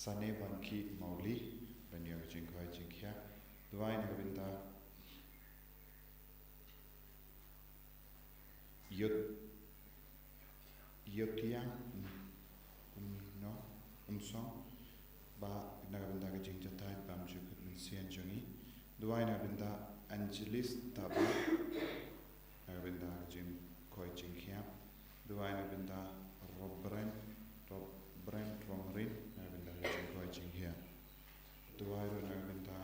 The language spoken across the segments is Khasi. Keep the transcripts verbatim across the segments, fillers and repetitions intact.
Sane Banki Mawli, ban ïoh ka jingkhoi jingkhiah. Duwai na ka bynta Yot Yotiang, um, um, no, um song, ba na ka bynta ka jingjatai bam jukut mynsiem jong ngi. Duwai na ka bynta Angelis Taba, na ka bynta ka jingkhoi jingkhiah. Duwai na ka bynta Robren, Robren Rongrin, na ka bynta ka jingkhoi jingkhiah. Duwai ruh na ka bynta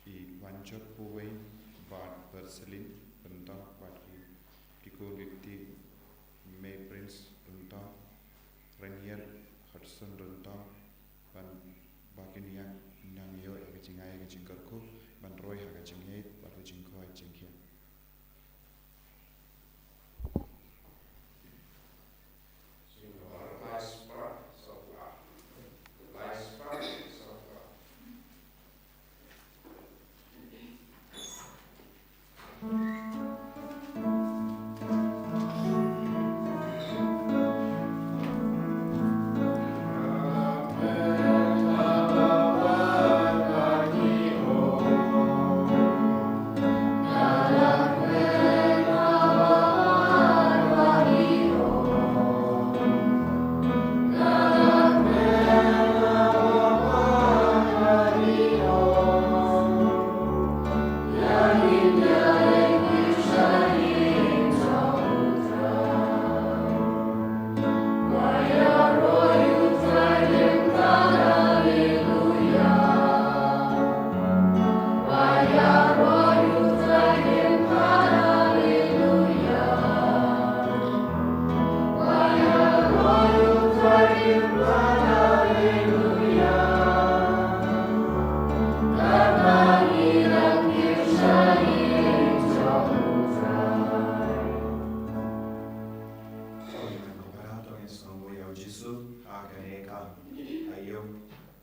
i Wanjot Puwei bad Berselin Ryntong bad ki, ki khun ki kti May Prince Ryntong, Renier Hudson Ryntong, ban ba kin ïa nang ïoh ïa ka jingai ka jingkyrkhu, ban roi ha ka jingïeit bad ka jingkhoi jingkhiah.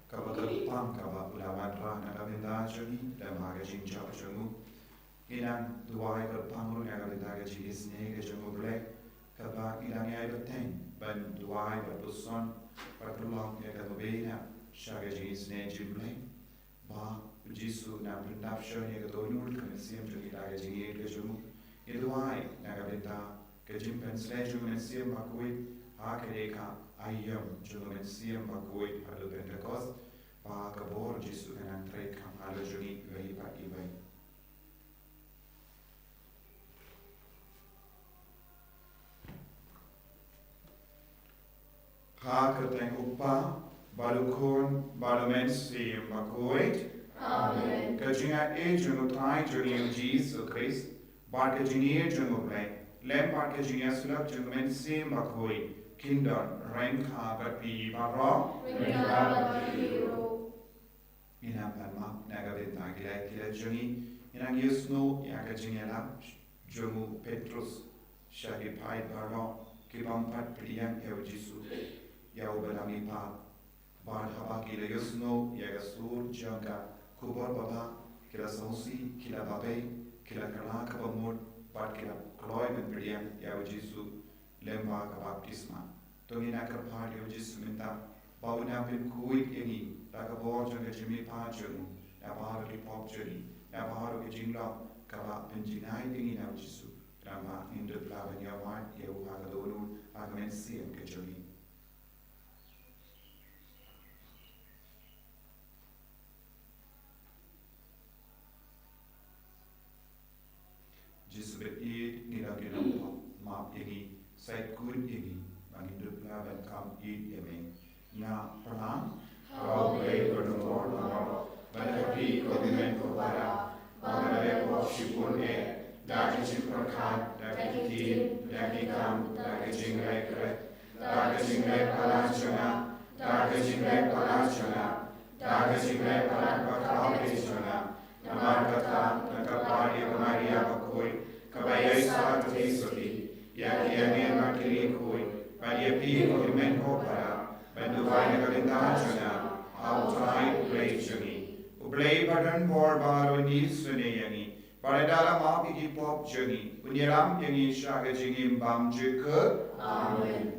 Kaba kyrpang kaba u la wanrah na ka bynta jong ngi, lem ha ka jingjop jong u. Ngi dang duwai kyrpang ruh na ka bynta ka jingisynei ka jong u Blei, kaba ngi dang ïai bteng ban duwai bad puson bad pynlong ïa ka bynta sha ka jingisynei jong u Blei. Ba u Jisu u nang pyndap shon ïa ka dohnud ka mynsiem jong ngi da ka jingïeit ka jong u. Ngi duwai na ka bynta ka jingpynshlei jong u Mynsiem Bakhuid ha ka dei ka aïom jong u Mynsiem Bakhuid haduh Pentekost, ba ka bor Jisu kan nang trei kham halor jong ngi iwei pa iwei. Ha ka kyrteng u Kpa, bad u Khun, bad u Mynsiem Bakhuid. Amen. Ka jingïeit jong u Trai jong ngi u Jisu Khrist, bad ka jingïeit jong u Blei, lem bad ka jingïasyllok jong u Mynsiem Bakhuid, kin don ryngkat bad phi baroh. Ryngkat bad phi ruh. Ngi nang pan map na ka bynta ki leh ki leh jong ngi, ngi nang ïohsngew ïa ka jingïalap jong u Petrus sha ki paid baroh ki bym pat pdiang ïa u Jisu, ïa uba la mihpat. Bad haba ki la ïohsngew ïa ka sur jong ka khubor babha, ki la sngewsih, ki la babe, ki la kylla kaba mut, bad ki la kloi ban pdiang ïa u Jisu lyngba ka baptisma. To ngin ïa kyrpad ïa u Jisu mynta ba un ïa pynkhuid ïa ngi da ka bor jong ka jingmihpat jong u, na baroh ki pop jong ngi, na baroh ki jinglong, kaba pynjngai ïa ngi na u Jisu. Khnang ba ngin dup lah ban ïa wad ïa u ha ka dohnud ha ka mynsiem ka jong ngi. Jisu bad ïeit, ngi dang ïa nang pop map ïa ngi, sa ïeit khuid ïa ngi ba ngin dup lah ban kam ïeit ïa me. Nga pyrshang ha U Blei ba don bor baroh, bad ha phi ko hynmen ko para, ba nga la leh pop shibun eh, da ka jingpyrkhat, da ka ktien, da ki kam, da ka jingleh kyreh, da ka jingleh palat jong nga, da ka jingleh palat jong nga, da ka jingleh palat ba khaw jong nga. Namar kata, nga kyrpad ïa ka Maria bakhuid, kaba ïaisah ka kti sotti ïa ki angel bad ki riewkhuid, bad ïa phi ko hynmen ko para, ban duwai na ka bynta jong nga ha U Trai U Blei jong ngi. U Blei ba don bor baroh un isynei ïa ngi, bad lada la map ïa ki pop jong ngi, un ïalam ïa ngi sha ka jingim bymjukut. Amen.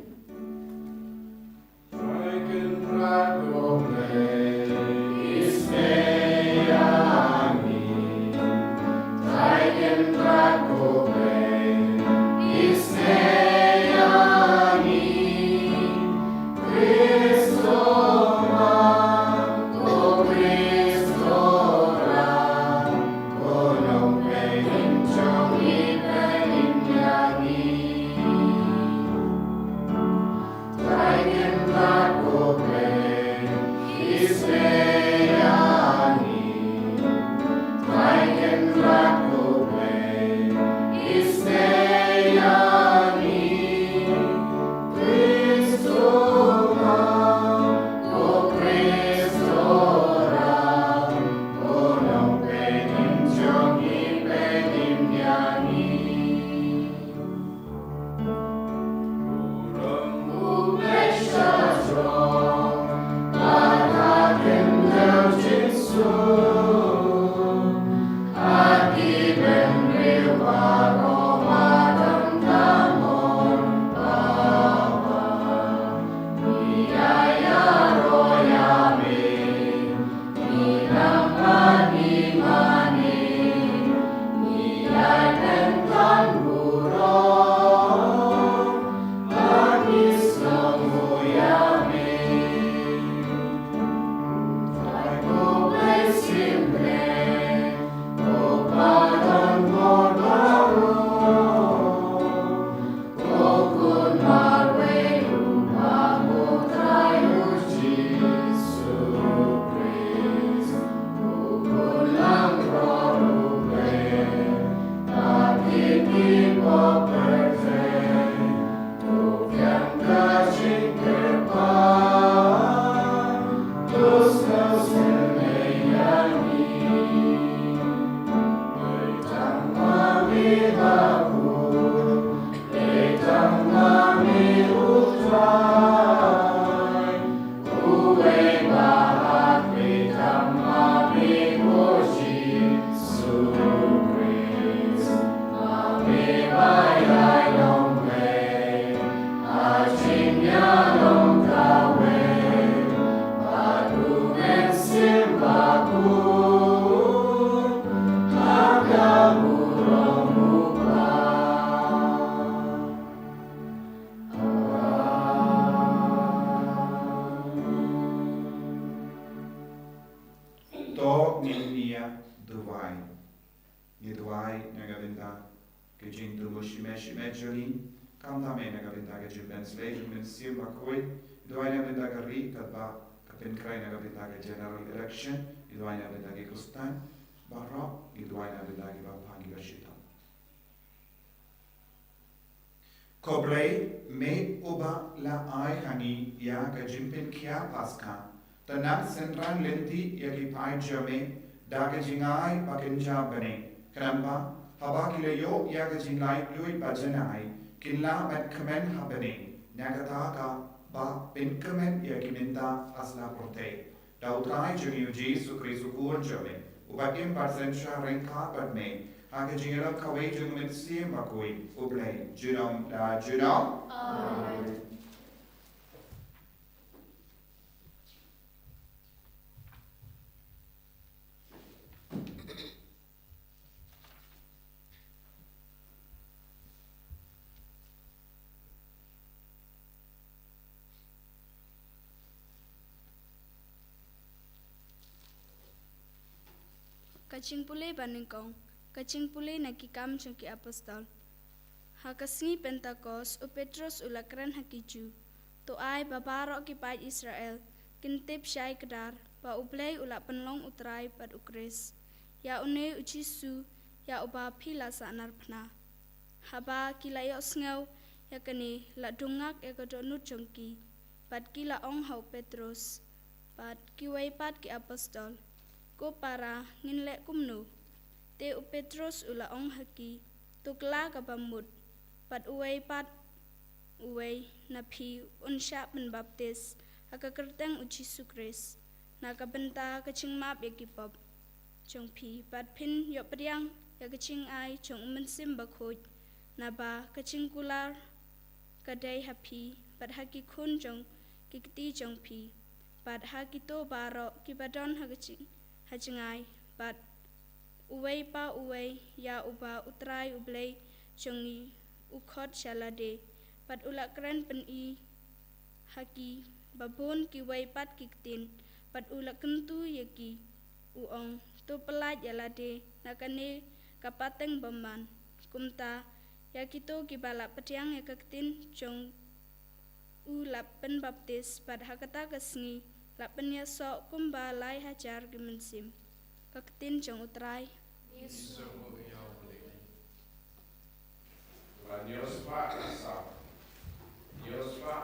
Joni, khamtam eh na ka bynta ka jingpynsleh jong u Mynsiem Bakhuid, i duwai na ka bynta ka ri, katba ka pynkhreh na ka bynta ka general election, i duwai na ka bynta ki khustan baroh, i duwai na ka bynta kiba pang kiba shitom. Ko Blei, me uba la ai ha ngi ïa ka jingpynkhia Paskha, to nang synran lynti ïa ki paid jong me da ka jingai bakynja bneng. Khnang ba haba ki la ïoh ïa ka jinglait luid ba janai, kin lah ban kmen ha bneng na kata kaba pynkmen ïa ki mynta ha sla pyrthei. Da U Trai jong ngi U Jisu Khrist U Khun jong me, uba im bad synshar ryngkat bad me ha ka jingïalam kawei jong U Mynsiem Bakhuid, U Blei junom la junom. Amen. Ka jingpule banyngkong, ka jingpule na Ki Kam jong ki Apostol. Ha ka sngi Pentekost, u Petros u la kren ha ki Jiw: To ai ba baroh ki paid Israel kin tip shai kdar ba U Blei u la pynlong U Trai bad U Khrist, ïa une U Jisu ïa uba phi la sahnarphna. Haba ki la ïohsngew ïa kane, la dungak ïa ka dohnud jong ki, bad ki la ong ha u Petros bad kiwei pat ki apostol: Ko para, ngin leh kumno? Te u Petros u la ong ha ki: To kylla kaba mut, bad uwei pa uwei na phi un shah pynbaptis ha ka kyrteng U Jisu Khrist na ka bynta ka jingmap ïa ki pop jong phi, bad phin ïoh pdiang ïa ka jingai jong U Mynsiem Bakhuid. Naba ka jingkular ka dei ha phi, bad ha ki khun jong ki kti jong phi, bad ha kito baroh kiba don ha ka jing, ha jngai, bad uwei pa uwei ïa uba U Trai U Blei jong ngi u khot sha lade. Bad u la kren pyni ha ki babun kiwei pat ki ktien, bad u la kyntu ïa ki, u ong: To pyllait ïa lade na kane ka pateng bymman. Kumta ïa kito kiba la pdiang ïa ka ktien jong u la pynbaptis, bad ha kata ka sngi la pynïasoh kumba lai hajar ki mynsiem. Ka ktien jong U Trai. Ngi sngewbha ïa U Blei. Ngi sngewbha ïa U Blei.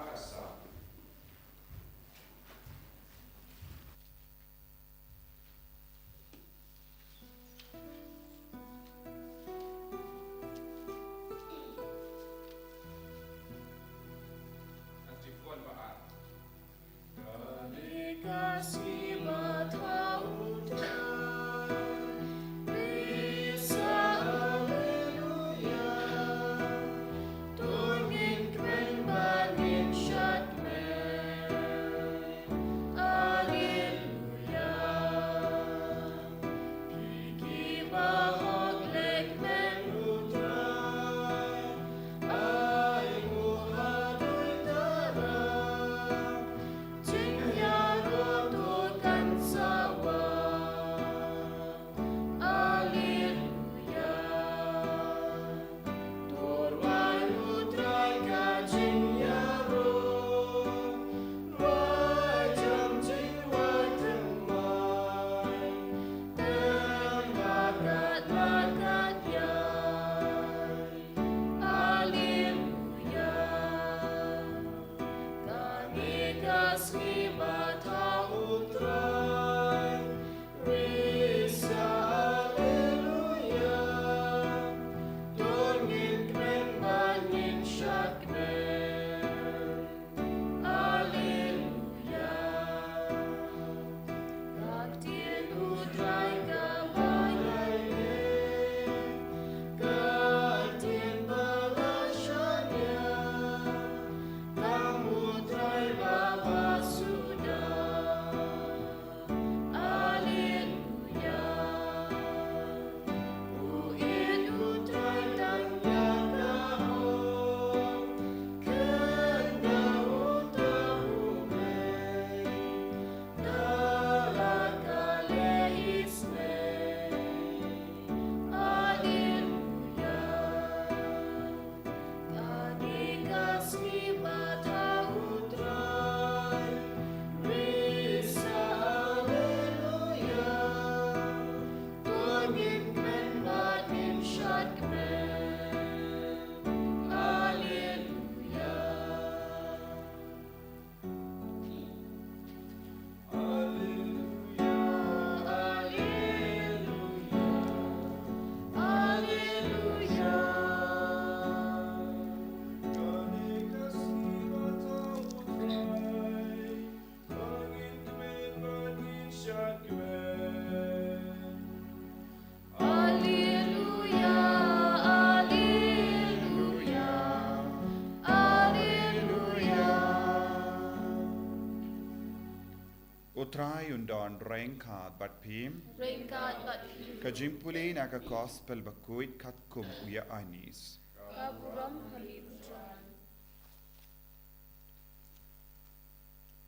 Trai un don ryngkat bad phi. Ryngkat bad phi. Ka jingpule na ka Gospel bakhuid katkum u Ïoannis. Ka burom ha phi, ko Trai.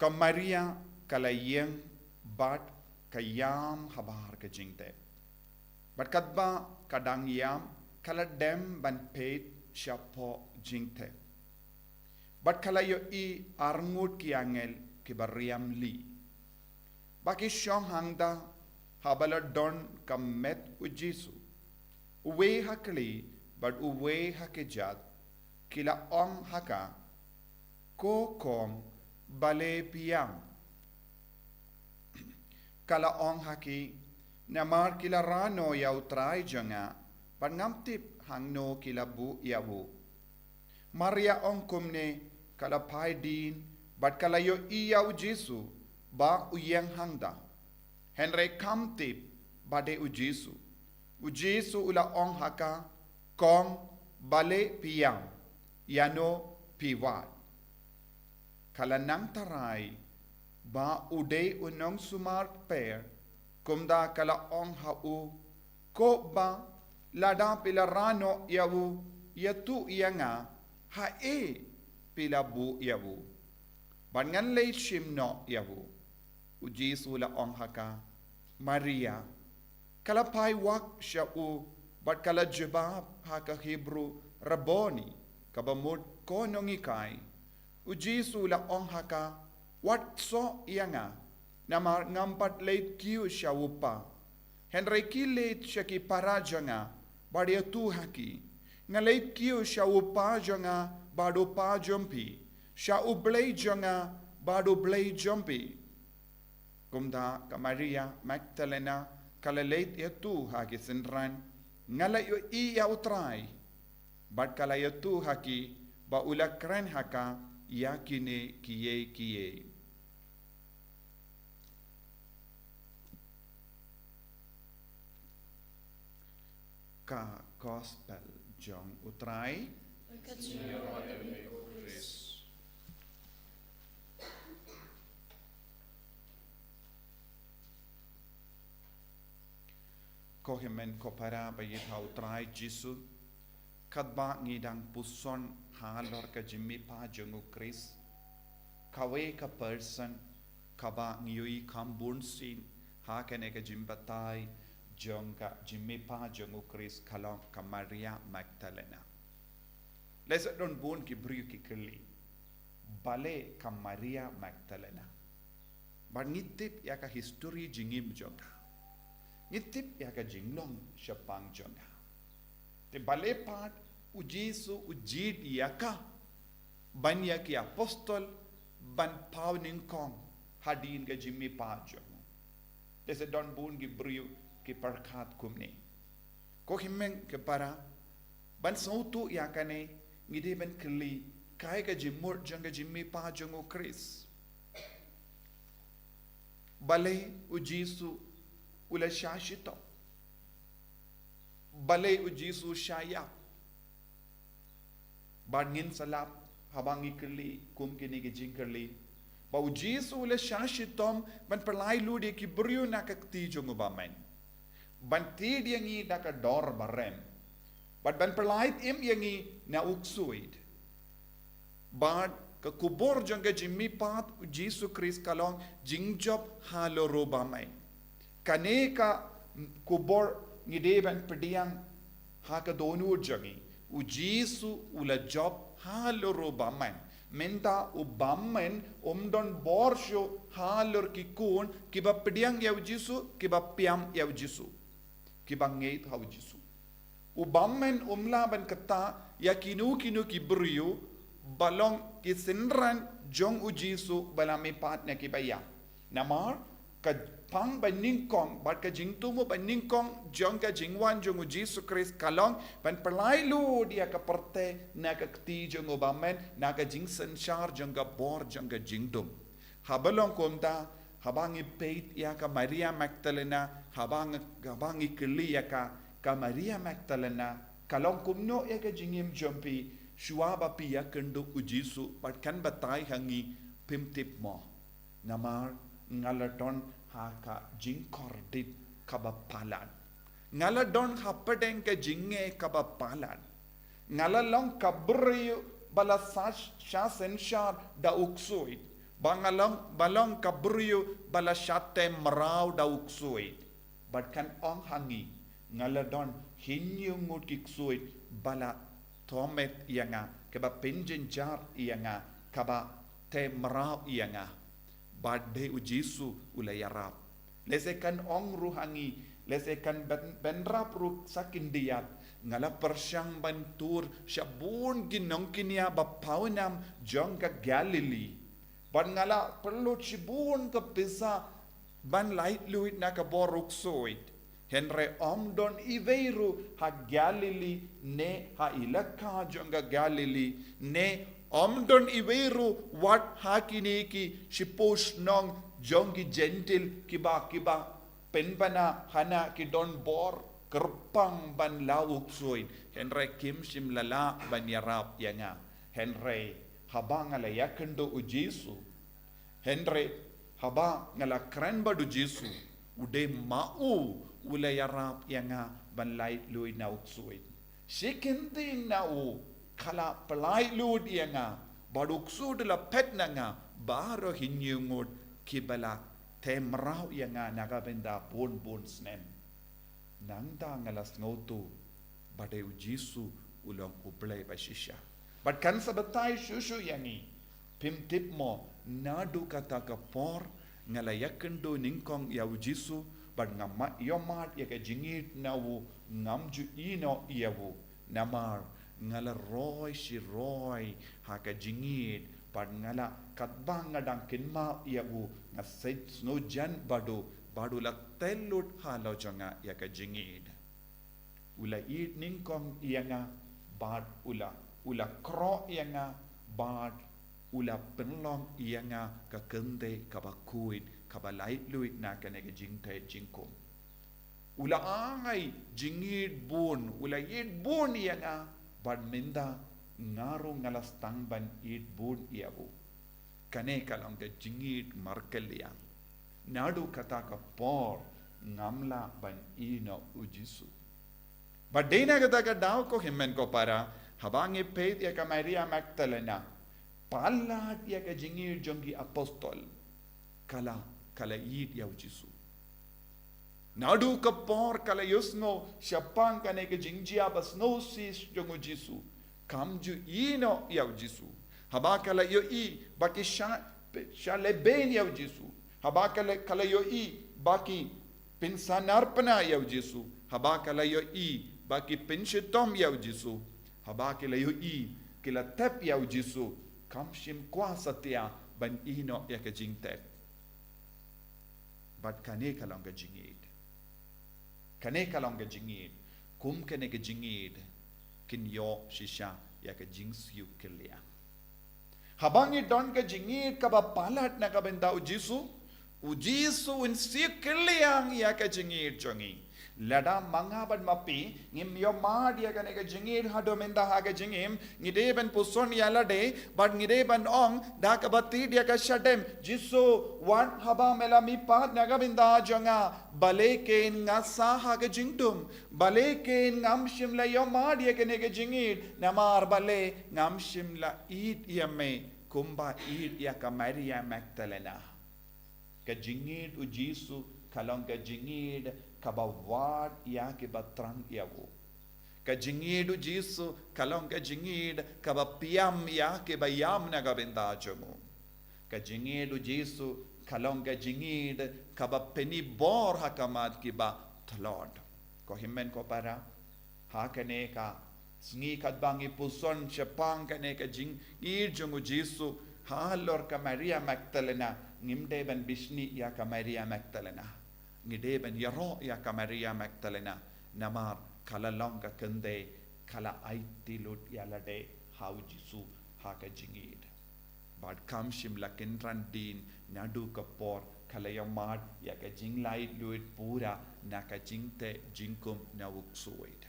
Ka Maria ka la ïeng bad ka ïam habar ka jingtep. Bad katba ka dang ïam, ka la dem ban peit shapoh jingtep. Bad ka la ïohi arngut ki angel kiba riam lih. Ba ki shong hangta haba la don ka met u Jisu. Uwei ha khlieh bad uwei ha kjat, ki la ong ha ka, Ko kong, balei phi ïam? Ka la ong ha ki, Namar ki la rah noh ïa u Trai jong nga, bad ngam tip hangno ki la buh ïa u. Maria ong kumne, ka la phai dien, bad ka la ïohi ïa u Jisu, ba u ïeng hangta. Hynrei kam tip ba dei u Jisu. U Jisu u la ong ha ka, Kong, balei phi ïam? Ïano phi wad? Ka la nang tharai ba u dei u nongsumar kper, kumta ka la ong ha u, Ko Bah, lada phi la rah noh ïa u, ïathuh ïa nga, haei phi la buh ïa u. Bad ngan leit shim noh ïa u. U Jisu u la ong ha ka, Maria. Ka la phai wak sha u, bad ka la jubab ha ka Hebru, Rabboni, kaba mut ko nonghikai. U Jisu u la ong ha ka, Wat soh ïa nga, namar ngam pat leit kiew sha u Kpa. Hynrei khie leit sha ki para jong nga, bad ïathuh ha ki, Nga leit kiew sha u Kpa jong nga bad u Kpa jong phi, sha u Blei jong nga bad u Blei jong phi. Kumta ka Maria Magdalena ka la leit ïathuh ha ki synran, Nga la ïohi ïa u Trai. Bad ka la ïathuh ha ki ba u la kren ha ka ïa kine kiei kiei. Ka Gospel jong u Trai. Ka jingïaroh ïa me, ko Khrist. Ko hynmen ko para ba ïeit ha u Trai Jisu, katba ngi dang puson halor ka jingmihpat jong u Khrist, kawei ka person kaba ngi ïohi kham bun sien ha kane ka jingbatai jong ka jingmihpat jong u Khrist ka long ka Maria Magdalena. Lehse don bun ki briew ki kylli, balei ka Maria Magdalena? Bad ngi tip ïa ka history jingim jong ka. Ngi tip ïa ka jinglong shaphang jong ka. Te balei pat u Jisu u jied ïa ka ban ïa ki apostol ban paw nyngkong hadien ka jingmihpat jong u. Te sa don bun ki briew ki pyrkhat kumne. Ko hynmen ko para, ban sngewthuh ïa kane, ngi dei ban kylli, kaei ka jingmut jong ka jingmihpat jong u Khrist? Balei u Jisu u la shah shitom? Balei u Jisu u shah ïap? Bad ngin sa lap haba ngi kylli kum kine ki jingkylli, ba u Jisu u la shah shitom ban pynlait lut ïa ki briew na ka kti jong u bymman, ban thied ïa ngi da ka dor ba rem, bad ban pynlait im ïa ngi na u ksuid. Bad ka khubor jong ka jingmihpat u Jisu Khrist ka long jingjop halor u bymman. Kane ka khubor ngi dei ban pdiang ha ka dohnud jong ngi. U Jisu u la jop halor u bymman. Mynta u bymman um don bor shuh halor ki khun kiba pdiang ïa u Jisu, kiba pdiang ïa u Jisu, kiba ngeit ha u Jisu. U bymman um lah ban ktah ïa kino kino ki briew ba long ki synran jong u Jisu ba la mihpat na kiba ïap. Namar ka pang ba nyngkong bad ka jingthmu ba nyngkong jong ka jingwan jong u Jisu Khrist ka long ban pynlait lut ïa ka pyrthei na ka kti jong u bymman, na ka jingsynshar jong ka bor jong ka jingdum. Haba long kumta, haba ngi peit ïa ka Maria Magdalena, haba ngi, haba ngi kylli ïa ka, ka Maria Magdalena, ka long kumno ïa ka jingim jong phi, shuwa ba phi ïakynduh u Jisu, bad kan batai ha ngi, phim tip mo. Namar nga la don ha ka jingkordit kaba palat. Nga la don hapdeng ka jingeh kaba palat. Nga la long ka briew ba la sa-, shah synshar da u ksuid. Ba nga long, ba long ka briew ba la shah tei mraw da u ksuid. Bad kan ong ha ngi, nga la don hynñiew ngut ki ksuid ba la thomet ïa nga, kaba pynjynjar ïa nga, kaba tei mraw ïa nga. Bad dei u Jisu u la ïarap. Lehse kan ong ruh ha ngi, lehse kan byn, bynrap ruh sa khyndiat, nga la pyrshang ban tur sha bun ki nongkñia ba pawnam jong ka Galili. Bad nga la pynlut shibun ka pisa ban laitluid na ka bor u ksuid. Hynrei ym don iwei ruh ha Galili ne ha ilaka jong ka Galili ne ym don iwei ruh wat ha kine ki shiphew shnong jong ki Jentil kiba, kiba pynbna hana ki don bor kyrpang ban law u ksuid. Hynrei kim shym la lah ban ïarap ïa nga. Hynrei haba nga la ïakynduh u Jisu, hynrei haba nga la kren bad u Jisu, u dei ma u u la ïarap ïa nga ban laitluid na u ksuid. Shi kyntien na u ka la pyllait luid ïa nga, bad u ksuid u la phet na nga, baroh hynñiew ngut kiba la tei mraw ïa nga na ka bynta bun bun snem. Nangta nga la sngewthuh ba dei u Jisu u long u Blei ba shisha. Bad kan sa batai shuh shuh ïa ngi, phim tip mo, naduh kata ka por nga la ïakynduh nyngkong ïa u Jisu, bad ngam ïohmad ïa ka jingïeit na u, ngam ju ïehnoh ïa u. Namar nga la roi shi roi ha ka jingïeit, bad nga la, katba nga dang kynmaw ïa u, nga sngewjan bad u, bad u la tei lut halor jong nga ïa ka jingïeit. U la ïeit nyngkong ïa nga, bad u la, u la khroh ïa nga, bad u la pynlong ïa nga ka kynthei kaba khuid, kaba laitluid na kane ka jingtei jingkhum. U la ai jingïeit bun, u la ïeit bun ïa nga, bad mynta nga ruh nga la sdang ban ïeit bun ïa u. Kane ka long ka jingïeit markylliang. Naduh kata ka por ngam lah ban ïehnoh u Jisu. Bad dei na kata ka daw ko hynmen ko para, haba ngi peit ïa ka Maria Magdalena, palat ïa ka jingïeit jong ki apostol, ka la, ka la ïeit ïa u Jisu. Naduh ka por ka la ïohsngew shaphang kane ka jingjia ba sngewsih jong u Jisu, kam ju ïehnoh ïa u Jisu. Haba ka la ïohi ba ki shah, shah lehbeiñ ïa u Jisu. Haba ka la, ka la ïohi ba ki pynsahnarphna ïa u Jisu. Haba ka la ïohi ba ki pynshitom ïa u Jisu. Haba ki la ïohi ki la tep ïa u Jisu, kam shym kwah satia ban ïehnoh ïa ka jingtep. Bad kane ka long ka jingïeit. Kane ka long ka jingïeit. Kum kane ka jingïeit kin ïoh shisha ïa ka jingsiew kylliang. Haba ngi don ka jingïeit kaba palat na ka bynta u Jisu, u Jisu un siew kylliang ïa ka jingïeit jong ngi. Lada ma nga bad ma phi ngim ïohmad ïa kane ka jingïeit haduh mynta ha ka jingim, ngi dei ban puson ïa lade, bad ngi dei ban ong da kaba tied ïa ka shadem, Jisu, wat haba me la mihpat na ka bynta jong nga, balei kein nga sah ha ka jingdum, balei kein ngam shym la ïohmad ïa kane ka jingïeit, namar balei ngam shym la ïeit ïa me kumba ïeit ïa ka Maria Magdalena. Ka jingïeit u Jisu ka long ka jingïeit kaba wad ïa kiba thrang ïa u. Ka jingïeit u Jisu ka long ka jingïeit kaba pynïap ïa kiba ïam na ka bynta jong u. Ka jingïeit u Jisu ka long ka jingïeit kaba pyni bor ha khmat kiba tlot. Ko hynmen ko para, ha kane ka sngi katba ngi puson shaphang kane ka jingïeit jong u Jisu halor ka Maria Magdalena, ngim dei ban bishni ïa ka Maria Magdalena. Ngi dei ban ïaroh ïa ka Maria Magdalena, namar ka la long ka kynthei ka la aiti lut ïa lade ha u Jisu ha ka jingïeit. Bad kam shym la kynran dien naduh ka por ka la ïohmad ïa ka jinglaitluid pura na ka jingteh jingkhum na u ksuid.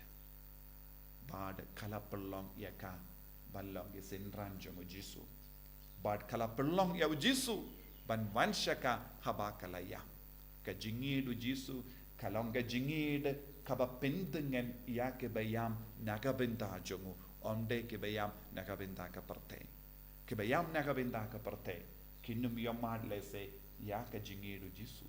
Bad ka la pynlong ïa ka ban long ki synran jong u Jisu. Bad ka la pynlong ïa u Jisu ban wan sha ka haba ka la ïam. Ka jingïeid u Jisu ka long ka jingïeid kaba pyntngen ïa kiba ïam na ka bynta jong u, ym dei kiba ïam na ka bynta ka pyrthei. Kiba ïam na ka bynta ka pyrthei kin ym ïohmad lehse ïa ka jingïeid u Jisu.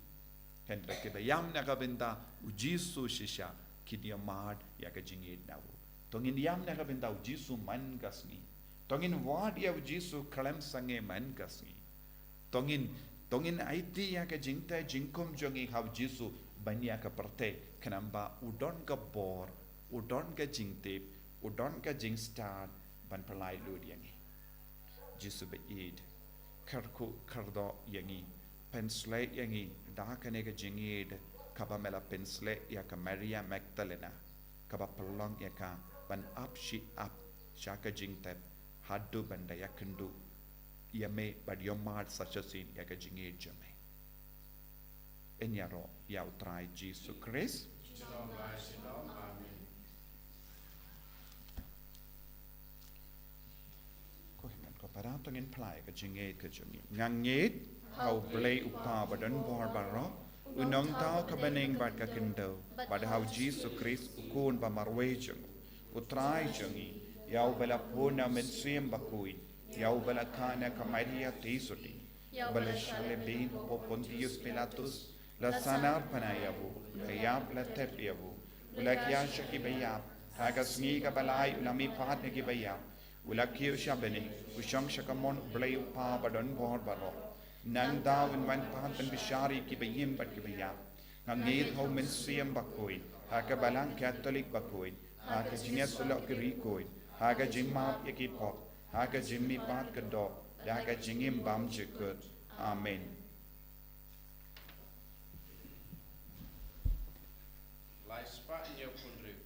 Hynrei kiba ïam na ka bynta u Jisu shisha kin ïohmad ïa ka jingïeid na u. To ngin ïam na ka bynta u Jisu man ka sngi. To ngin wad ïa u Jisu khlem sangeh man ka sngi. To ngin, to ngin aiti ïa ka jingtei jingkhum jong ngi ha u Jisu ban ïa ka pyrthei, khnang ba u don ka bor, u don ka jingtip, u don ka jingstad ban pynlait lut ïa ngi. Jisu ba ïeid, kyrkhu kyrdoh ïa ngi, pynshlei ïa ngi da kane ka jingïeid kaba me la pynshlei ïa ka Maria Magdalena, kaba pynlong ïa ka ban ap shi ap sha ka jingtep haduh ban da ïakynduh ïa me bad ïohmad sa shisien ïa ka jingïeid jong me. Yn ïaroh ïa u Trai Jisu Khrist. Shalom, shalom. Amen. Ko hynmen ko para, to ngin plie ka jingïeid ka jong ngi. Nga ngeit ha U Blei U Kpa ba don bor baroh, U Nongthaw ka bneng bad ka khyndew, bad ha U Jisu Khrist U Khun ba marwei jong U, U Trai jong ngi, ïa uba la pun na U Mynsiem Bakhuid, ïa uba la khang na ka Maria Theisotti, ïa uba la shah lehbeiñ hapoh Pontius Pilatus, la sahnarphna ïa u, la ïap, la thep ïa u, u la khia sha kiba ïap, ha ka sngi kaba lai u la mihpat na kiba ïap, u la kiew sha bneng, u shong sha kamon U Blei U Kpa ba don bor baroh. Nangta un wan pat ban bishar ïa kiba im bad kiba ïap. Nga ngeit ha U Mynsiem Bakhuid, ha ka Balang Katholik bakhuid, ha ka jingïasyllok ki riewkhuid, ha ka jingmap ïa ki pop, ha ka jingmihpat ka doh, da ka jingim bymjukut. Amen. Lai spah hynñiewphew hynriew.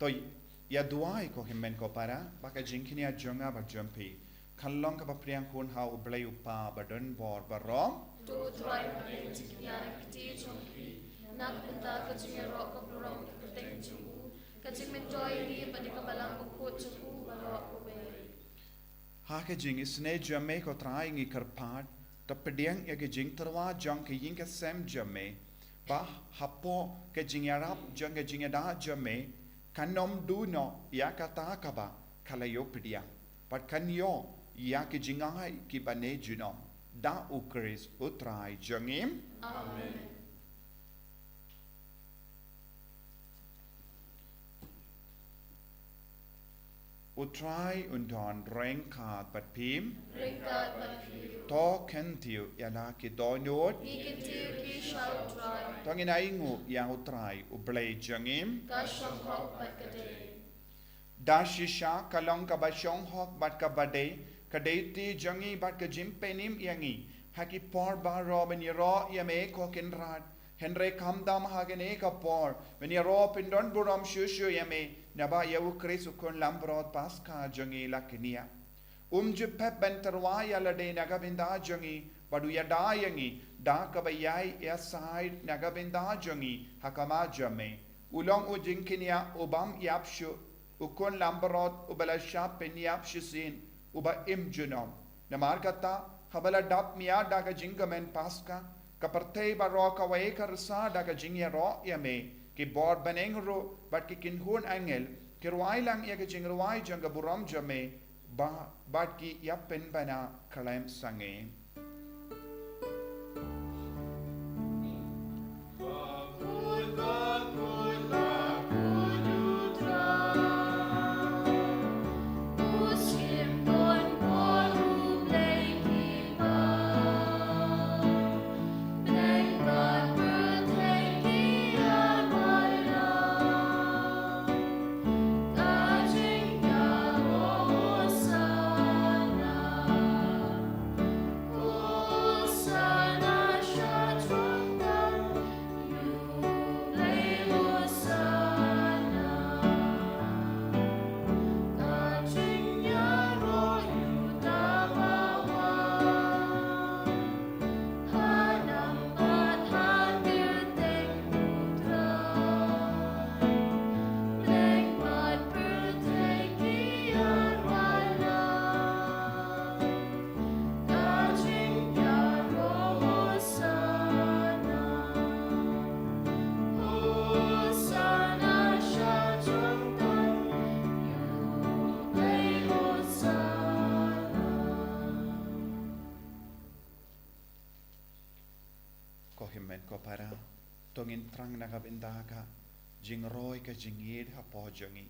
To ïa duwai ko hynmen ko para, ba ka jingkñia jong nga bad jong phi kan long kaba pdiang hun ha U Blei U Kpa ba don bor baroh. To U Trai pdiang jingkñia ha ka kti jong phi na ka bynta ka jingïaroh ka burom ka kyrteng jong u, ka jingmyntoi ïa ngi bad ïa ka Balang Bakhuid jong u baroh kawei. Ha ka jingisynei jong me ko Trai ngi kyrpad, to pdiang ïa ka jingtyrwa jong ka ïing ka sem jong me, ba hapoh ka jingïarap jong ka jingïada jong me, kan ym duh noh ïa kata kaba ka la ïoh pdiang, bad kan ïoh ïa ki jingai kiba ne junom. Da U Khrist U Trai jong ngi. Amen. U Trai un don ryngkat bad phi. Ryngkat bad phi. To kyntiew ïa la ki dohnud. Ngi kyntiew ki sha U Trai. To ngin ainguh ïa U Trai U Blei jong ngi. Ka shong hok bad ka dei. Da shisha ka long kaba shong hok bad kaba dei ka duty jong ngi bad ka jingpynim ïa ngi ha ki por baroh ban ïaroh ïa me ko Kynrad. Hynrei khamtam ha kane ka por ban ïaroh pyndonburom shuh shuh ïa me, naba ïa U Khrist U Khun Langbrot Paskha jong ngi la kñia. Um ju pep ban tyrwa ïa lade na ka bynta jong ngi, bad u ïada ïa ngi da kaba ïai ïasaid na ka bynta jong ngi ha khmat jong me. U long u jingkñia u bym ïap shuh, u khun langbrot uba la shah pynïap shisien, uba im junom. Namar kata, haba la dap mih da ka jingkmen Paska, ka pyrthei baroh kawei ka rsa da ka jingïaroh ïa me, ki bor bneng ruh bad ki kynhun angel ki rwai lang ïa ka jingrwai jong ka burom jong me, ba, bad ki ïa pynbna khlem sangeh. Ko hynmen ko para, to ngin thrang na ka bynta ka jingroi ka jingïeid hapoh jong ngi,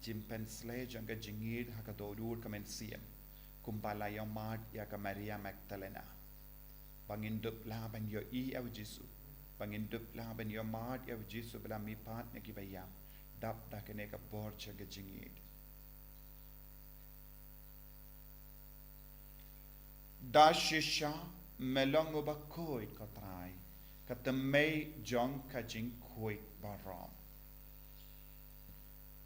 jingpynshlei jong ka jingïeid ha ka dohnud ka mynsiem, kumba la ïohmad ïa ka Maria Magdalena. Ba ngin dup lah ban ïohi ïa u Jisu, ba ngin dup lah ban ïohmad ïa u Jisu ba la mihpat na kiba ïap, dap da kane ka bor jong ka jingïeid. Da shisha me long uba khuid, ko Trai, ka thymmei jong ka jingkhuid baroh.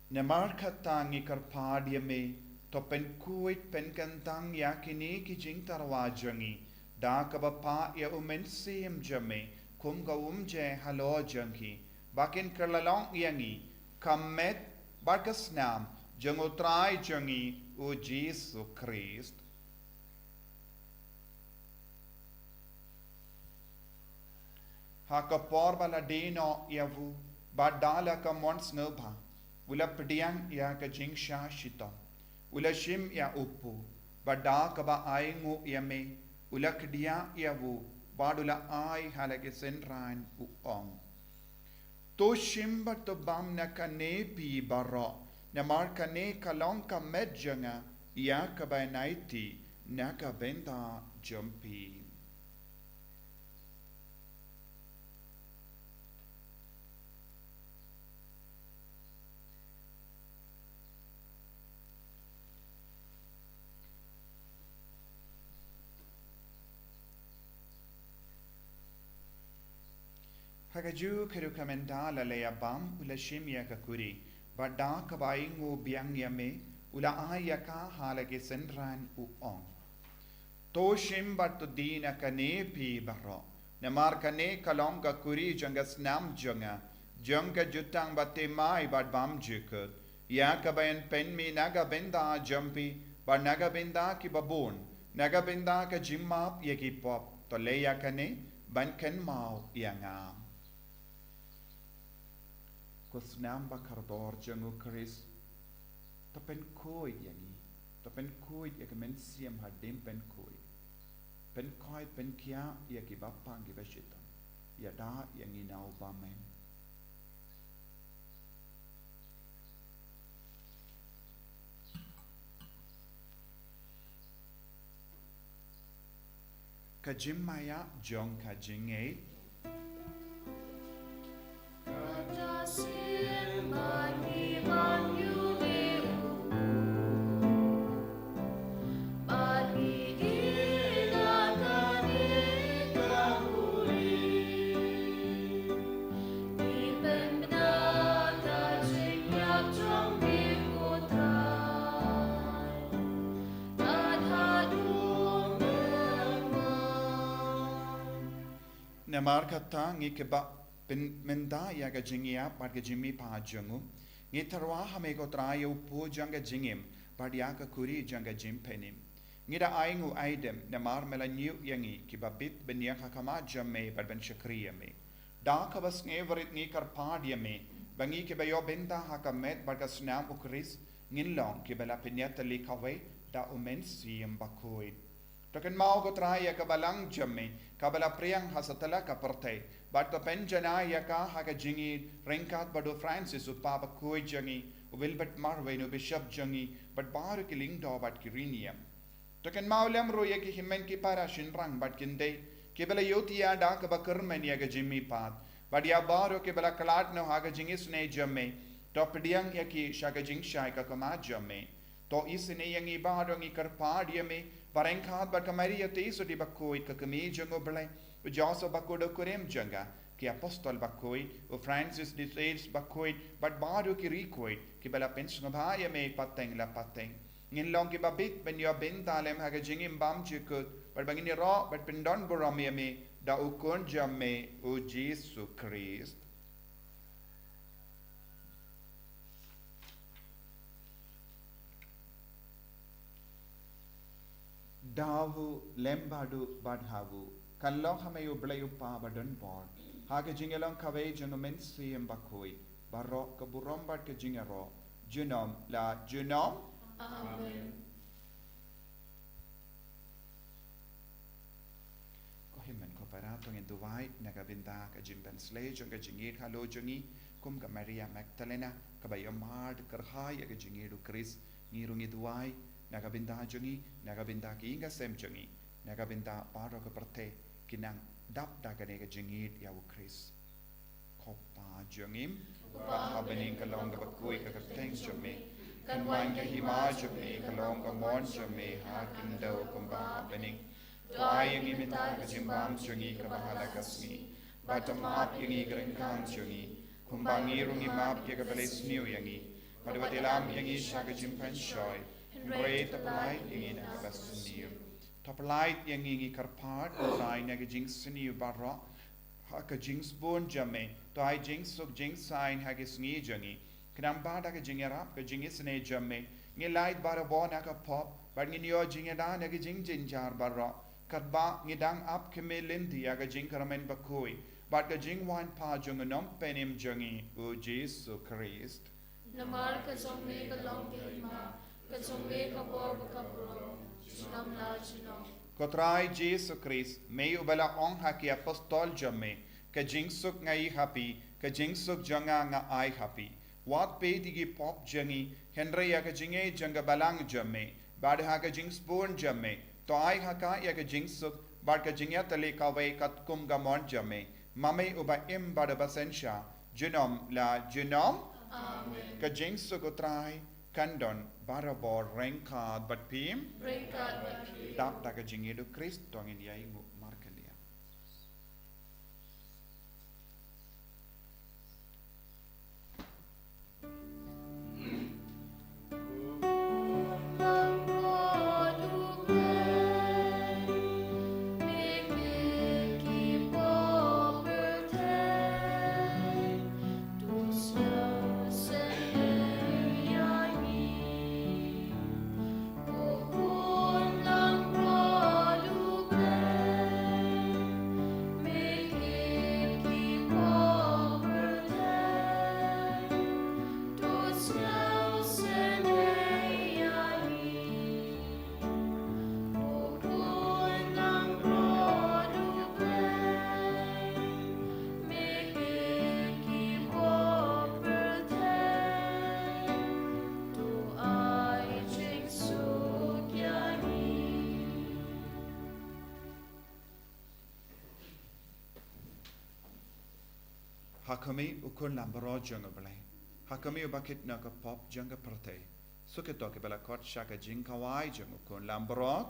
Namar kata ngi kyrpad ïa me, to pynkhuid pynkyntang ïa kine ki jingtyrwa jong ngi da kaba pah ïa u Mynsiem jong me, kum ka umjai halor jong ki, ba kin kylla long ïa ngi ka met bad ka snam jong u Trai jong ngi u Jisu Khrist. Ha ka por ba la die noh ïa u, bad da la ka mon sngewbha, u la pdiang ïa ka jingshah shitom, u la shim ïa u kpu, bad da kaba ainguh ïa me, u la khdiah ïa u, bad u la ai ha la ki synran, u ong: To shim bad to bam na kane phi baroh, namar kane ka long ka met jong nga, ïa kaba yn aiti na ka bynta jong phi. Ha kajuh ka rukom ynda la leit bam, u la shim ïa ka kuri, bad da kaba ainguh biang ïa me, u la ai ïa ka ha la ki synran, u ong: To shim bad to die na kane phi baroh, namar kane ka long ka kuri jong ka snam jong nga, jong ka jutang bathymmai bad bymjukut, ïa kaba yn pynmih na ka bynta jong phi bad na ka bynta kiba bun, na ka bynta ka jingmap ïa ki pop. To leh ïa kane ban kynmaw ïa nga. Ko snam ba kordor jong u Khrist, to pynkhuid ïa ngi, to pynkhuid ïa ka mynsiem hadien pynkhuid. Pynkhuid, pynkhiah ïa ki bapang ki bashitom. Ïada ïa ngi na u bymman. Ka jingmaïa jong ka jingngeit. Namar kata ngi kiba pynmynta ïa ka jingïap bad ka jingmihpat jong u, ngi tyrwa ha me ko Trai ïa u pud jong ka jingim bad ïa ka khuri jong ka jingpynim. Ngi da ai nguh ai dem namar me la ñiew ïa ngi kiba bit ban ïeng ha khmat jong me bad ban shakri ïa me. Da kaba sngewrit ngi kyrpad ïa me ba ngi kiba ïoh bynta ha ka met bad ka snam u Khrist ngin long kiba la pynïatylli kawei da u Mynsiem Bakhuid. To kynmaw ko Trai ïa ka balang jong me kaba la pdiang ha satlak ka pyrthei, bad to pynjanai ïa ka ha ka jingïeit ryngkat bad u Francis u Papa Bakhuid jong ngi, u Wilbert Marwein u Bishop jong ngi, bad baroh ki lyngdoh bad ki riewniam. To kynmaw lem ruh ïa ki hynmen ki para shynrang bad ki khyndai kiba la ïohthiah da kaba kyrmen ïa ka jingmihpat, bad ïa baroh kiba la khlad noh ha ka jingisynei jong me, to pdiang ïa ki sha ka jingshai ka khmat jong me. To isynei ïa ngi baroh, ngi kyrpad ïa me ba ryngkat bad ka Maria Theisotti Bakhuid ka kmie jong u Blei, u Joseph Bakhuid u kurim jong ka, ki Apostol Bakhuid, u Francis de Sales Bakhuid, bad baroh ki riewkhuid kiba la pynsngewbha ïa me pateng la pateng, ngin long kiba bit ban ïoh bynta lem ha ka jingim bymjukut, bad ba ngin ïaroh bad pyndonburom ïa me da u Khun jong me u Jisu Khrist. Da u lem bad u bad ha u, kan long ha me u Blei u Pa badonbor, ha ka jingïalong kawei jong u Mynsiem Bakhuid, baroh ka burom bad ka jingïaroh junom la junom. Amen. Ko hynmen ko para, to ngin duwai na ka bynta ka jingpynsleh jong ka jingïeit halor jong ngi, kum ka Maria Magdalena kaba ïa mad kyrhai ïa ka jingïeit u Khrist. Ngi ruh ngi duwai na ka bynta jong ngi, na ka bynta ki ïing ki sem jong ngi, na ka bynta baroh ka pyrthei ki nang dap da kane ka jingïeit ïa u Khrist. Ko Pa jong ngi, uba ha bneng, ka long kaba khuid ka kyrteng jong me. Kan wan ka hima jong me, ka long ka mon jong me ha khyndew kumba ha bneng. To ai ïa ngi mynta ka jingbam jong ngi kaba ha la ka sngi. Bad to map ïa ngi ki ryngkang jong ngi, kumba ngi ruh ngi map ïa kiba la sniew ïa ngi. Bad wat ïalam ïa ngi sha ka jingpynshoi, hynrei to pyllait ïa ngi na kaba sniew. To pyllait ïa ngi, ngi kyrpad, Trai, na ka jingsniew baroh, ha ka jingsbun jong me, to ai jingsuk jingsaiñ ha ki sngi jong ngi. Khnang ba da ka jingïarap ka jingisynei jong me, ngin lait barabor na ka pop, bad ngin ïoh jingïada na ki jingjynjar baroh, katba ngi dang ap khmih lynti ïa ka jingkyrmen bakhuid bad ka jingwan pat jong u Nongpynim jong ngi, u Jisu Khrist. Namar ka jong me ka long ka hima, ka jong me ka bor bad ka burom, junom la junom. Ko Trai Jisu Khrist, me uba la ong ha ki apostol jong me, ka jingsuk nga ai ha phi, ka jingsuk jong nga nga ai ha phi. Wat peit ïa ki pop jong ngi, hynrei ïa ka jingïeit jong ka balang jong me. Bad ha ka jingsbun jong me, to ai ha ka ïa ka jingsuk bad ka jingïatylli kawei katkum ka mon jong me. Ma me uba im bad uba synshar, junom la junom. Amen. Ka jingsuk u Trai kan don barabor ryngkat bad phi. Ryngkat bad phi. Dap da ka jingïeit u Khrist, to ngin ïai nguh markylliang. Ha khmih u Khun Lambrot jong u Blei, ha khmih u bakit na ka pop jong ka pyrthei. Suk ïa to kiba la khot sha ka jingkhawai jong u Khun Lambrot.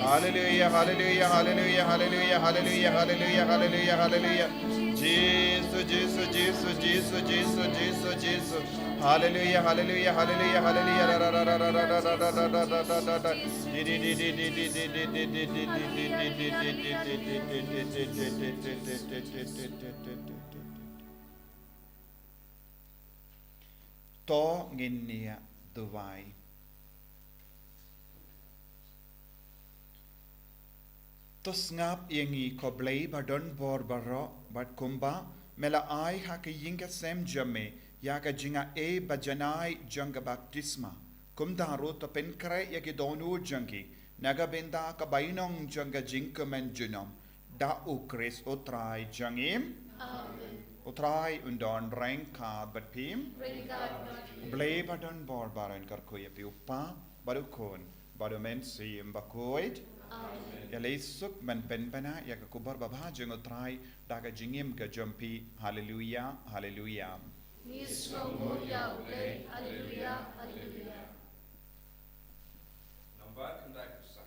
Hallelujah, hallelujah, hallelujah, hallelujah, hallelujah, hallelujah, hallelujah, hallelujah. Jesus, Jesus, Jesus, Jesus, Jesus, Jesus, Jesus. Hallelujah, hallelujah, hallelujah, hallelujah. To ngin ïa duwai. To sngap ïa ngi ko Blei ba don bor baroh, bad kumba me la ai ha ka ïing ka sem jong me ïa ka jingaiei ba janai jong ka baptisma, kumta ruh to pynkhreh ïa ki dohnud jong ki na ka bynta ka bainong jong ka jingkmen junom. Da U Khrist U Trai jong ngi. Amen. U Trai un don ryngkat bad phi. Ryngkat bad phi. Blei ba don bor baroh un kyrkhu ïa phi, U Kpa bad U Khun bad U Mynsiem Bakhuid. Amen. Ïaleh suk ban pynbna ïa ka khubor babha jong U Trai da ka jingim ka jong phi. Haleluia, haleluia. Ngi sngewbha ïa U Blei. Haleluia, haleluia. Nambar khyndai phew saw.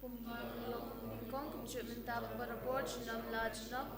Kumba ka long, kumba ka long, kumjuh mynta bad barabor, junom la junom.